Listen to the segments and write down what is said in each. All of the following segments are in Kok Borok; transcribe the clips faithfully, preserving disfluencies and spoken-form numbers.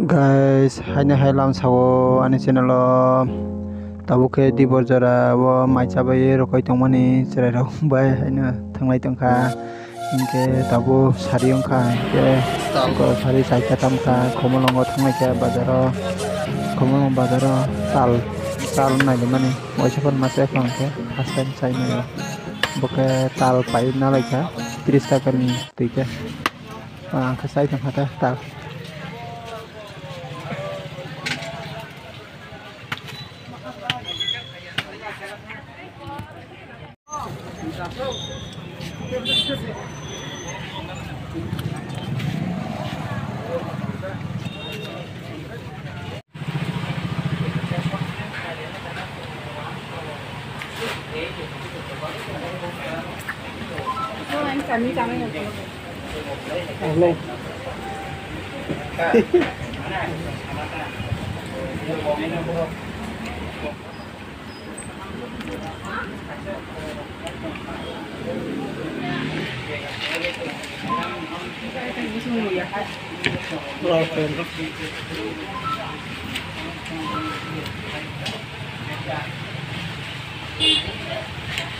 Guys, haino hai lam sao ani channel o. Tabuk khe dibor jora o mai chabai rokoi tongmani chwrai rok bai haino thanglai tongkha. Hinkhe tabuk sari wngkha hinkhe sari chaita tamkha Khumulwngo thanglai kha bazaro. Khumulwng bazaro tal, tal nailaimani waisa phano ma chai phano khe first time chai mano. Bo khe tal pai nalaikha tris taka ni twi khe. Ang khe chai tongkha ta tal.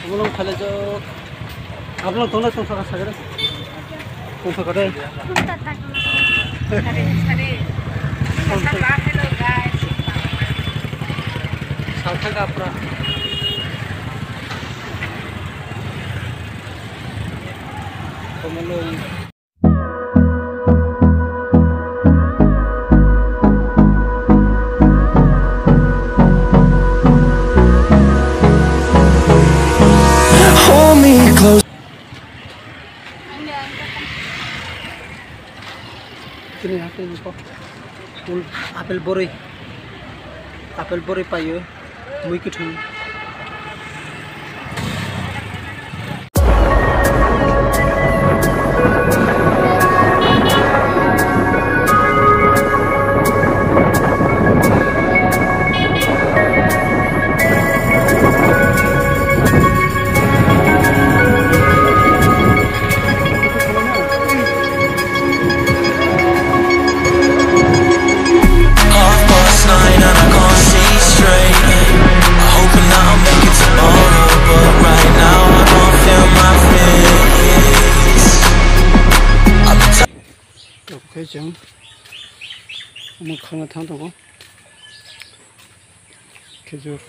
Abulong khalajak. Abulong tongna tongthok kha sagre. Tongthok kha de. Sare, sare. Hello, guys. Salthak apra. Komolong. Hold me close. Chini haste ni kok. Apple boroi. Apple boroi paio. Mui kwthwng. Half past nine and I can't see straight. Hoping that I'll make it tomorrow, but right now I can't feel my feet. I've been Tok khe chwng mwkhangno thang tongo. Khejur.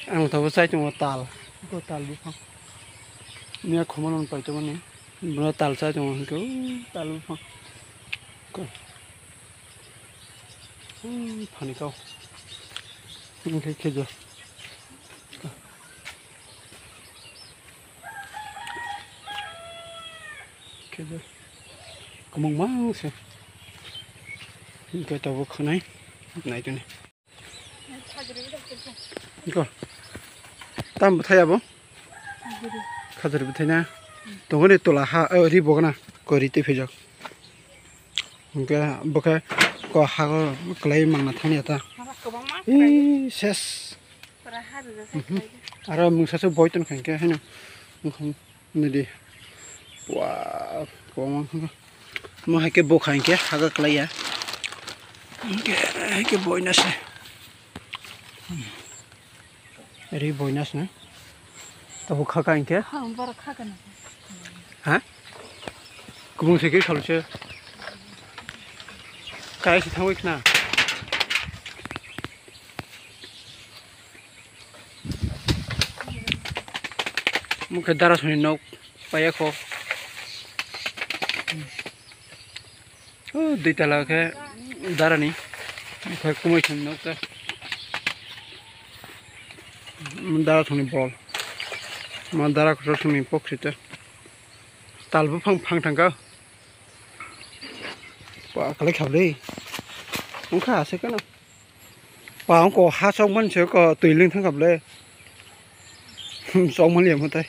Ang tabuk chai tongo tal. Eko tal buphang. Miya khoma nang pai tongmani. Bwno tal chai tongo hwnkhe o tal buphang. Ko. Hmm, phani kau. Hwnkhe khejur. Khejur. Kwmwng mang se. Hwnkhe tabuk khwnai. Nai toni. Iko. Tam bwthai abo? Khajari bwthai na. Tongoni tola ha, o, ri bogna. Kori tei phijak. Hwnkhe bokhe ko hago kwlai mangna thangya ta. Ih, ses. Aro mungsa se boi ton khankhe haino. Nidi. Wow, kwbangma wngkha. Mo hai khe bokha hinkhe haga kwlaiya. Hinkhe, hinkhe boina se. Ri boina se. Tabuk khaka hinkhe. Ha, borok khaka na. Ha? Kubung se khe salse. Kai se thangwi khna. Mokhe dara soni nok paya kho. O dui tala khe dara ni. Mokhe kumui soni nok ta. Dara soni bol. Ma dara kotor soni pokri ta. Tal buphang phang thangkha. Ba, kalai khablai. Wngkha aswk kheno. Ba, wngkha ha chokmani se wngkha twi ling thangkha ble. Chokmani ya mwtai.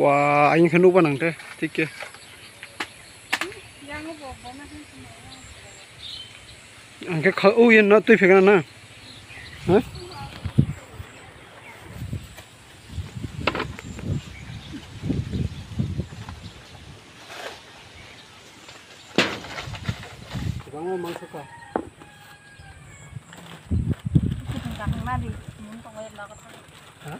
Wa, ayang khe nukba nang te, thik khe. Ang khe kha-, o, yen no twi phegana na? Ha? Omo mangsa kha. Kutung kaham ma di, mun tongo ya laga thang. Ha?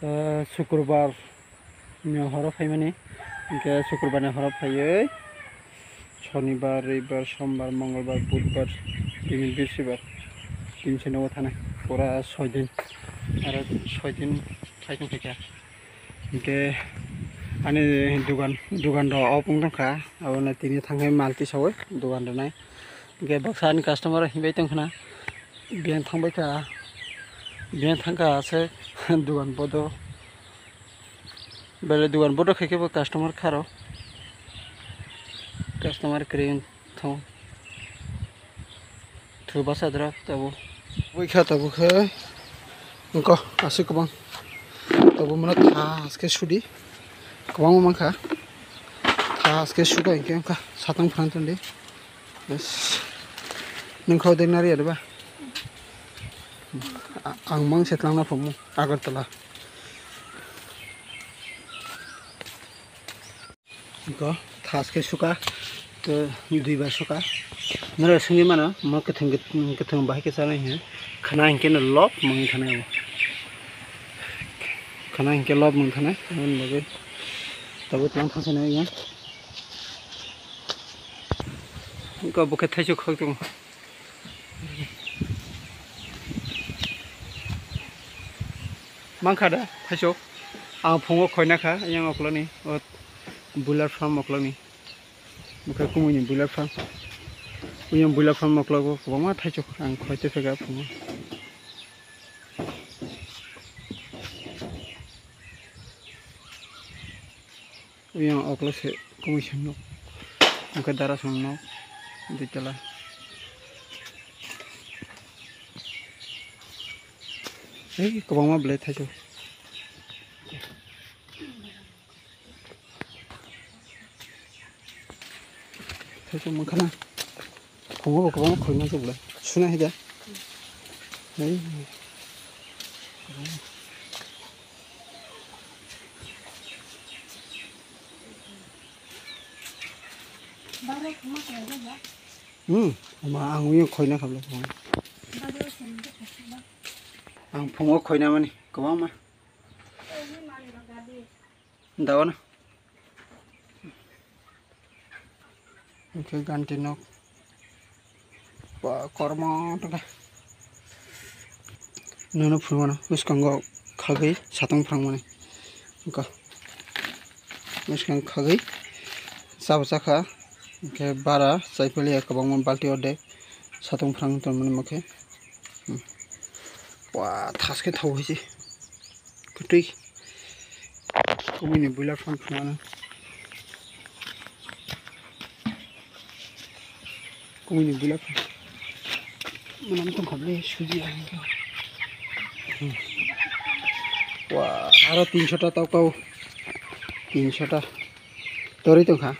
Eh, Sukrobar ni horo phaimani, hinkhe Sukrobar ni horo phaiwi Shonibar, Roibar, Sombar, Mongolbar, Budbar, tini Birsibar, tinse nogo thanai, pura soi din, aro soi din khai tong khaikha. Hinkhe ani dugan, dugan rok obo wng tongkha, aboni tini thangwi mal tisawi dugan rwnai. Hinkhe baksa ani customer himbai tongkhna, biyang thangbai kha, biyang thangkha se dugan bodo, belai dugan bodo khaikhe bo customer kharo, customer kwrwi wng thango. Thu basa dra tabo. Bui kha tabo khe. Engko aswk kwbang. Tabo mano thaske sudi. Kwbangma mankha. Thaske suka hinkhe wngkha. Satang phan tongdi. Yes. Nung khao de nari adba. A-, ang mang se tlangna phamu. Agartala. Iko thaske suka, to duibar suka. Noro sungwi mano, mo kwthwng, kwthwng bahai khe chanai hwnwi. Khana hinkhe no lob mungwi thanai bo. Khana hinkhe lob mung thanai, aboni bagwi tabuk tlang thangsa nai yang. Iko bo khe thaichuk khok tongo. Mankha da, thaisok. Ang phungo khoina kha, yang okloni, o builer farm okloni. Bokhe kumui ni builer farm. Yang builer farm oklogo kwbangma thaisok ang khoite phega phungo. Yang oklo se kumui song nok. Bokhe dara song nok. Dui tala. Ei, kwbangma belai thaisok. Thaisok mankha na. Phungo bo kwbangma khoina se belai. Suna hai da. Ei. Hmm, ama ang uyo khoina khabla phungo. Ang phungo khoina mani kwbangma. Dawa na. Hingke ganti nok. Ba kormo tongkha. Nono phunukmano bwskango khagwi satong phrangmani. Wngkha. Bwskang khagwi chabo chakha. Hingke bara chaiphaliya kwbangma balti ordek satong phrang tongmani mokhe. Hmm. Wa thaske thau hai se. Kwtwi. Kumui ni builer phang phunukmano. Kumui ni builer phang. Mwnam tongkha ble suji ang. Hmm. Wa, aro tinsho ta tau kau. Tinsho ta. Torwi tongkha.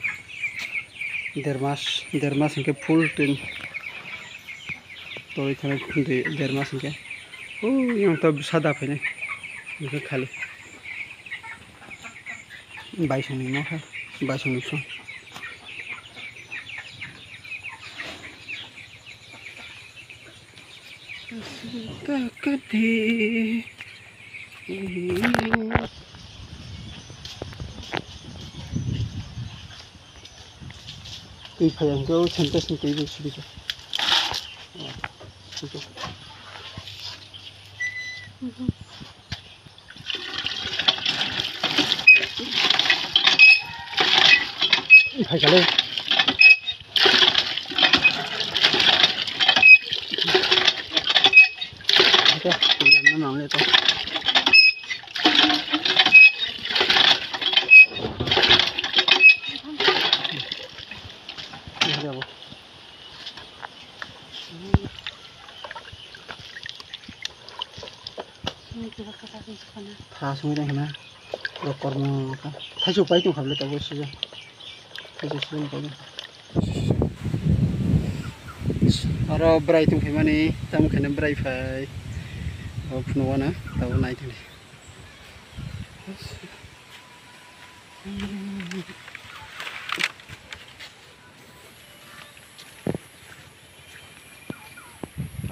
Der mas, der mas hingke full tin. Torwi thangwi der mas hingke. O, yang ta sada phainai. Hingke khali. Baisongni nokha, baisongni song. Kakati. Twi phai ang khe o sentence ni twi bai sidi khe. Phaikale. Tha songwi tongkha na. Rok kormo kha. Thaichuk pai tongkha bwle tabuk sijak. Thaichuk sijak pai tongkha. Oro bwrai tongphaimani, tamo khaina bwrai phai. O phunukwana, tabuk naitoni.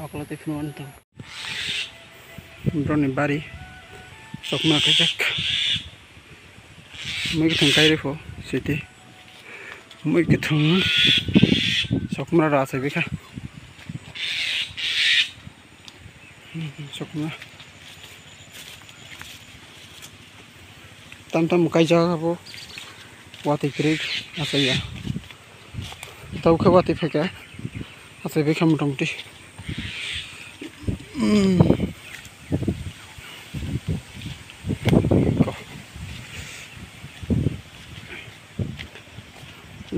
Okolo tei phunukwana tabuk. Borokni bari chokma kaijak. Mui kwthwng kairwi pho siti. Mui kwthwng chokma rok achaibaikha. Chokma. Tam tam kaijak abo. Watwi kwrwi achaiya. Tabukhe watwi phaikha. Achaibaikha motamoti. Hmm.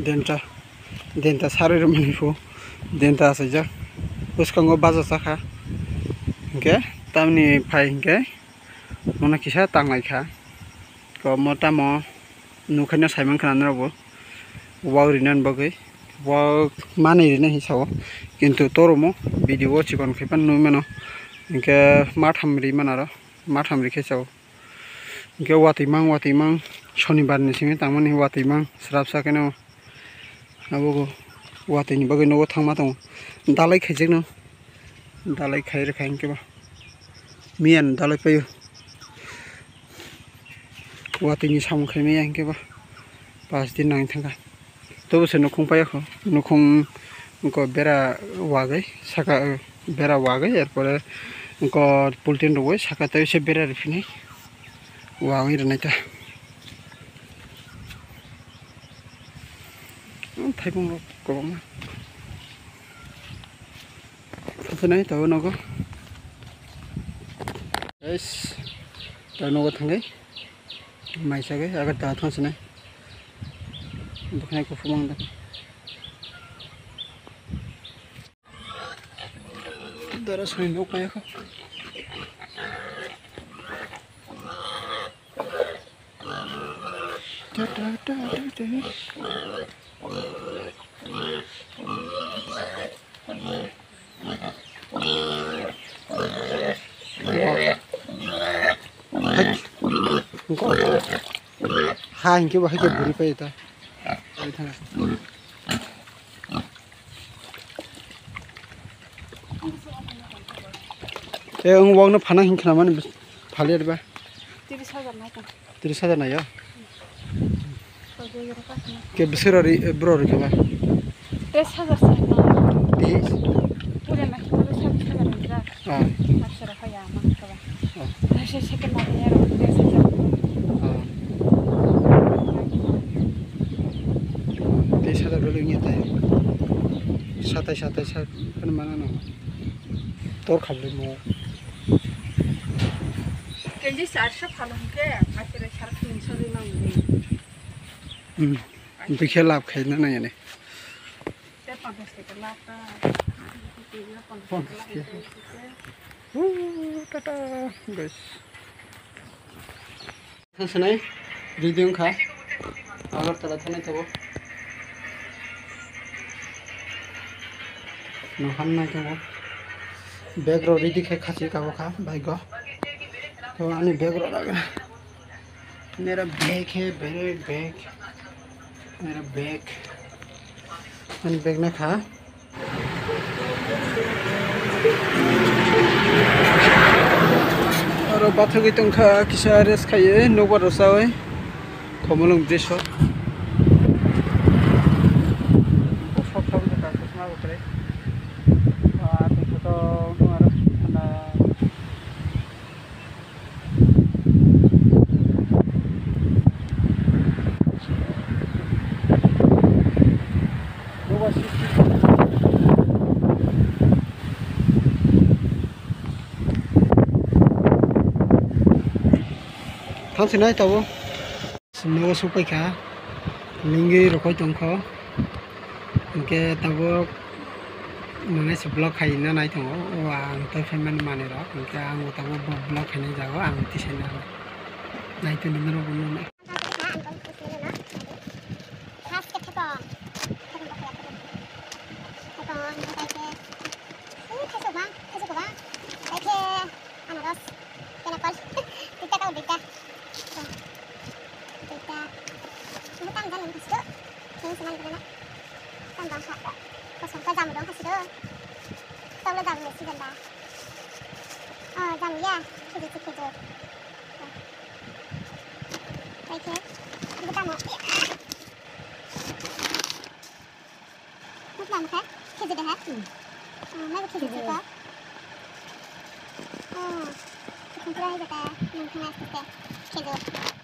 Denta, denta sarwi rwmani phu, denta achaijak. Bwskango baja chakha. Hinkhe tamni phai hinkhe mono kisa tanglaikha. Ko mo tamo nukhaino saimankha norokbo wak rinani bagwi, wak manwi rinai hinwi sao, kintu toromo video o chikon khe phano nugwi mano, hinkhe matham ri mano aro, matham rikhe sao, hinkhe watwi mang, watwi mang, sonibar ni simi tangmani watwi mang, srapsa kheno. Abogo watwi ni bagwi nogo thangma tongo. Dalai khaijakno. Dalai khai rwkha hinkhe ba. Miyan dalai paio. Watwi ni samung khai maya hinkhe ba. Pas din nang thangkha. Tobo se nukhung paiya kho. Nukhung ko bera wagwi saka, bera wagwi, erpore ko polythene rwgwi saka tei se bera rwphini wagwi rwnai ta. Thaibung rok kwbangma. Thangsinai tabuk nogo. Guys, tabuk nogo thangwi. Mai sagwi Agartala thangsinai. Bwkhwnai kuphur mang da. Dara soi nok kaya kho. Ta ta ta ta ta. Hai. Ha hinkhe bo hai khe buri pai ta. Te wng wngno phana hin khna mani phali ba. Tiris hajar nai tong. Tiris hajar nai ya. Ke bwswk rw ri bro rw khe ba. Tiris hajar sa. Tiris. Pura na khe sabbis hajar nai ja. Ah. Aksara kaya mang kaba. Ah. Nasi second mani ya ro tiris hajar. Ah. Tiris hajar belu ngi tai. Satai satai sa kan mana no. Tor khabri mo. Keji charso phano hwnkhe, akhire sar tinso ri mangni. Hmm. Bikhe lab khaina nang yani. Te ponchash taka lab ta. Ponchash taka. Ooh, tata, guys. Thangsinai ready wngkha. Agartala thangnai tongo. Noham nai tongo. Bag rok ready khai khasi kabo kha bike o. To ani bag rok laga. Mera bag hai, bag, bag. Mera bag. Ani bag na kha. Oro bathagwi tongkha kisa rest khaiwi nokbar rok chawi Khumulwng bridge o. Bwswk tabuk tongkha kwchma bo kwrwi. Ah, tongkha to oro thanda. Thangsinai tabuk. Nogo sokpai kha, lingwi rokoi tongkho. Hinkhe tabuk nangnaisa vlog khaina nai tongo. O ang tei phaimani manwirok. Hinkhe ang bo tabuk vlog khainai jago ang tisana nai tongdi norok bo nuknai. Tei khe anaros, pineapple, duita kau duita. Duita. Bo tam jani hasido. Ini seman gana. Tam bangsa. Kosong ka jamu dong hasido. Tau le jamu mesi ganda. Oh, jamu ya. Khejur se khejur. Tei khe. Bo tamo. Mutla mukhe, khejur de ha? Hmm. Oh, mai khejur se ko. Oh, khejur hai jata, nung thang aste aste. Khejur.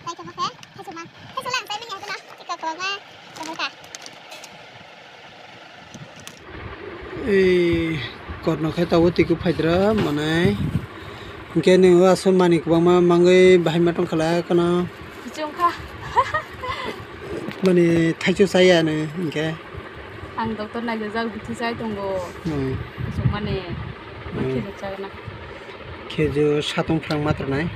Tai khe bokhe, khejur ma. Khejur lang tai manya kono. Chika ko ma, khejur ka. Ei, korno khe tabuk twi khe phaidra manai. Hinkhe nini o aswk manwi kwbangma mangwi bahai ma tong khala kono. Kuchung kha. Mani thaichuk chaya nw hinkhe. Ang doctor naijajak, bithi chai tongo. Hmm. Kusuk mani. Hmm. Khejur chagna. Khejur satong phrang matro nai.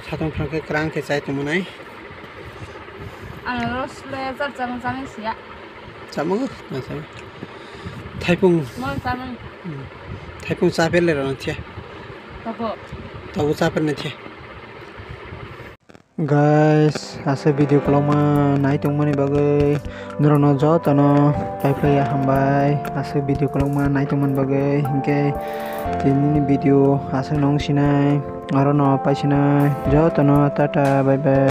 Satong phrang khe kwrang khe chai tongma nai. Ang ros le jar chamung chamung siya. Chamung, na chamung. Thaipung. Mo chamung. Hmm. Thaipung chapel le rana thia. Tabo. Tabo chapel na thia. Guys, aswk video kwlwngma nai tongmani bagwi norokno jotono paiphlaiya hambai. Aswk video kwlwngma nai tongmani bagwi hinkhe tinini video aswk nung sinai, orono paisinai jotono tata bye bye.